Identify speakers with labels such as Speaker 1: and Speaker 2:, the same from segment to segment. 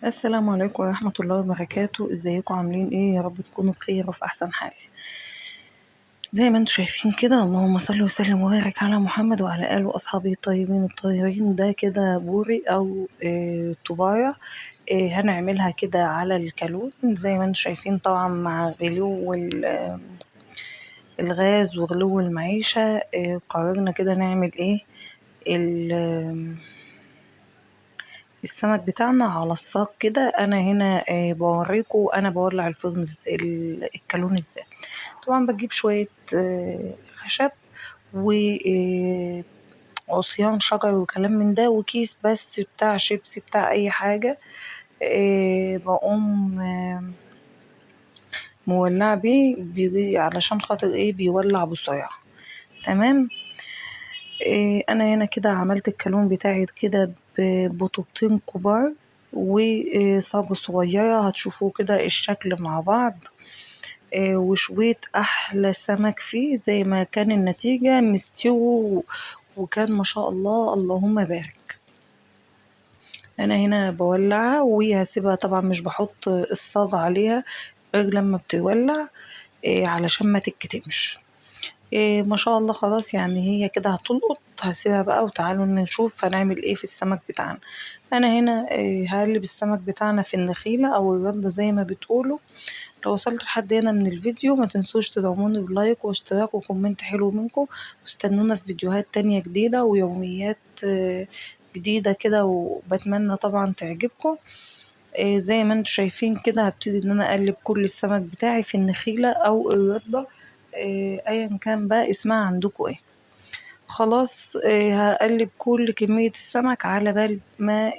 Speaker 1: السلام عليكم ورحمة الله وبركاته. ازيكم عاملين ايه؟ يا رب تكونوا بخير وفي احسن حال. زي ما انتم شايفين كده، اللهم صل وسلم وبارك على محمد وعلى اله واصحابه الطيبين الطاهرين. ده كده بوري او طبايه، هنعملها كده على الكالون زي ما انتم شايفين، طبعا مع غلو الغاز وغلو المعيشة. قررنا كده نعمل ايه السمك بتاعنا على الصاج كده. انا هنا بوريكم انا بولع الفرن الكالون ازاي. طبعا بجيب شوية خشب و عصيان شجر وكلام من ده، وكيس بس بتاع شيبسي بتاع اي حاجة، بقوم مولعه بيه علشان خاطر ايه بيولع بسرعة. تمام. انا هنا كده عملت الكالون بتاعي كده بطوبتين كبار وصاجة صغيرة، هتشوفوه كده الشكل مع بعض. وشويت احلى سمك فيه زي ما كان النتيجة مستوي، وكان ما شاء الله اللهم بارك. انا هنا بولعها وهسيبها، طبعا مش بحط الصاجة عليها غير لما بتولع، علشان ما تتكتمش. ما شاء الله خلاص، يعني هي كده هتلقط. هسيبها بقى وتعالوا نشوف هنعمل ايه في السمك بتاعنا. انا هنا هقلب السمك بتاعنا في النخيلة او الردة زي ما بتقولوا. لو وصلت لحد هنا من الفيديو ما تنسوش تدعموني ب like واشتراك و comment حلو منكم، واستنونا في فيديوهات تانية جديدة ويوميات جديدة كده، وبتمنى طبعا تعجبكم. زي ما انتم شايفين كده هبتدي ان انا اقلب كل السمك بتاعي في النخيلة او الردة، ايا كان بقى اسمها عندكم ايه. خلاص، هقلب كل كمية السمك على بال ما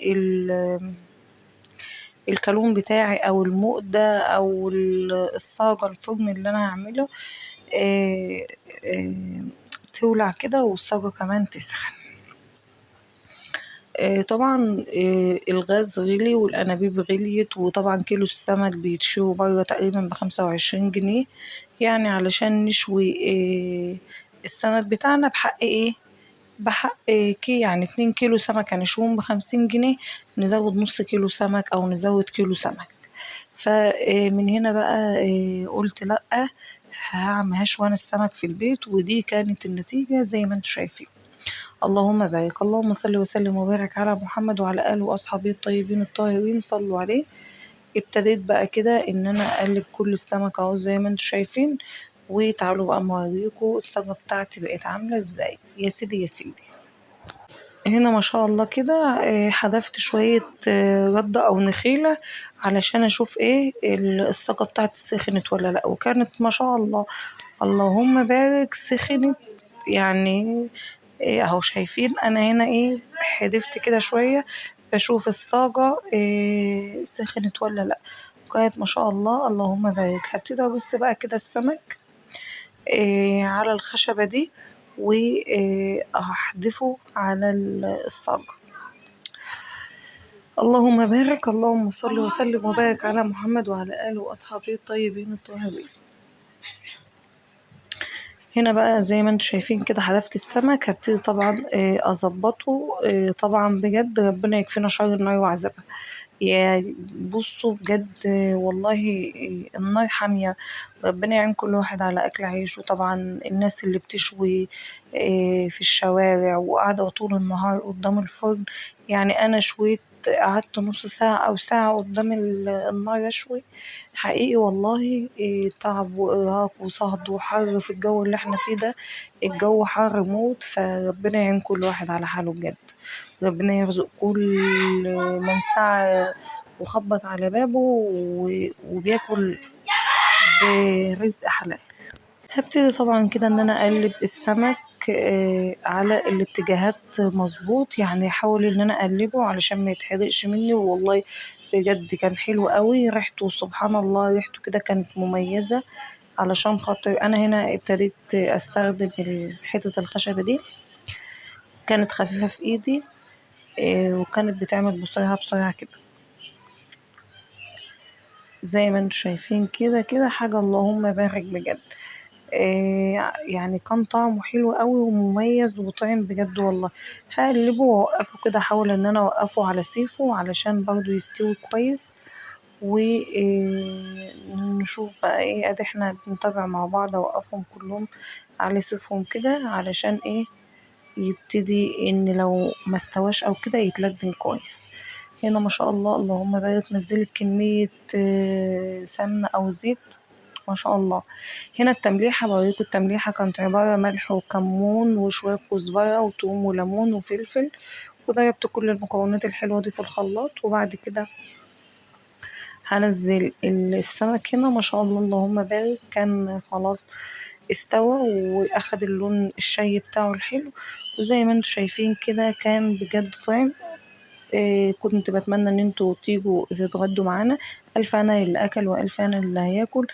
Speaker 1: الكالون بتاعي او المقدة او الصاجة الفرن اللي انا هعمله، تولع كده والصاجة كمان تسخن. طبعا الغاز غلي والانابيب غليت، وطبعا كيلو السمك بيتشوي بره تقريبا ب25 جنيه، يعني علشان نشوي السمك بتاعنا بحق ايه، بحق كي يعني 2 كيلو سمك هنشويهم ب50 جنيه، نزود نص كيلو سمك او نزود كيلو سمك. فمن هنا بقى قلت لأ، هعمل هشوي انا السمك في البيت، ودي كانت النتيجة زي ما انتم شايفين. اللهم بارك، اللهم صل وسلم وبارك على محمد وعلى آله وأصحابه الطيبين الطاهرين، صلوا عليه. ابتديت بقى كده ان انا اقلب كل السمك اهو زي ما انتم شايفين، وتعالوا بقى اوريكم الصاجة بتاعتي بقت عاملة ازاي. يا سيدي يا سيدي، هنا ما شاء الله كده حذفت شوية ردة او نخيلة علشان اشوف ايه الصاجة بتاعتي سخنت ولا لا، وكانت ما شاء الله اللهم بارك سخنت. يعني إيه اهو شايفين انا هنا ايه حذفت كده شوية بشوف الصاجة إيه سخنت ولا لا، وكانت ما شاء الله اللهم بارك. هبتدي ابص بقى كده السمك إيه على الخشبة دي وهحذفه على الصاجة. اللهم بارك، اللهم صل وسلم وبارك على محمد وعلى آله وأصحابه الطيبين الطاهرين. هنا بقى زي ما انتم شايفين كده حذفت السمك، هبتدي طبعا اظبطه. طبعا بجد ربنا يكفينا شر النار وعذابها. يا بصوا بجد والله النار حامية، ربنا يعين كل واحد على اكل عيشه. طبعا الناس اللي بتشوي في الشوارع وقاعدة طول النهار قدام الفرن، يعني انا شويت قعدت نص ساعة او ساعة قدام النار اشوي، حقيقي والله تعب وارهاق وصهد وحر في الجو اللي احنا فيه ده، الجو حر موت. فربنا يعين كل واحد على حاله بجد، ربنا يرزق كل من سعى وخبط على بابه وبياكل برزق حلال. هبتدي طبعا كده ان انا اقلب السمك على الاتجاهات مظبوط، يعني احاول ان انا اقلبه علشان ما يتحرقش مني. والله بجد كان حلو قوي ريحته، سبحان الله ريحته كده كانت مميزة. علشان خاطر انا هنا ابتديت استخدم حتة الخشبة دي، كانت خفيفة في ايدي، وكانت بتعمل بسرعة بسرعة كده زي ما انتم شايفين كده كده حاجة اللهم بارك بجد. يعني كان طعمه حلو قوي ومميز وطعم بجد والله. هقلبه واوقفه كده، احاول ان انا اوقفه على سيفه علشان برضو يستوي كويس. ونشوف بقى ايه، ادي احنا بنتابع مع بعض. اوقفهم كلهم على سيفهم كده علشان ايه يبتدي ان لو ما استواش او كده يتلدن كويس. هنا ما شاء الله اللهم بارك، نزلت كمية سمنة او زيت ما شاء الله. هنا التمليحة بوريكم التمليحة كانت عبارة ملح وكمون وشوية كزبرة وتوم وليمون وفلفل، وضربت كل المكونات الحلوة دي في الخلاط. وبعد كده هنزل السمك هنا ما شاء الله اللهم بارك، كان خلاص استوى واخد اللون الشاي بتاعه الحلو، وزي ما انتم شايفين كده كان بجد طعم. كنت بتمنى ان انتوا تيجوا تتغدوا معانا. الف انا اللي اكل والف انا اللي هياكل.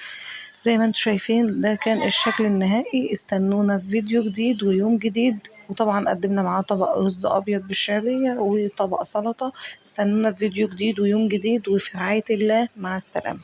Speaker 1: زي ما انتوا شايفين ده كان الشكل النهائي. استنونا في فيديو جديد ويوم جديد، وطبعا قدمنا معاه طبق رز ابيض بالشعريه وطبق سلطه. استنونا في فيديو جديد ويوم جديد، وفي رعايه الله، مع السلامه.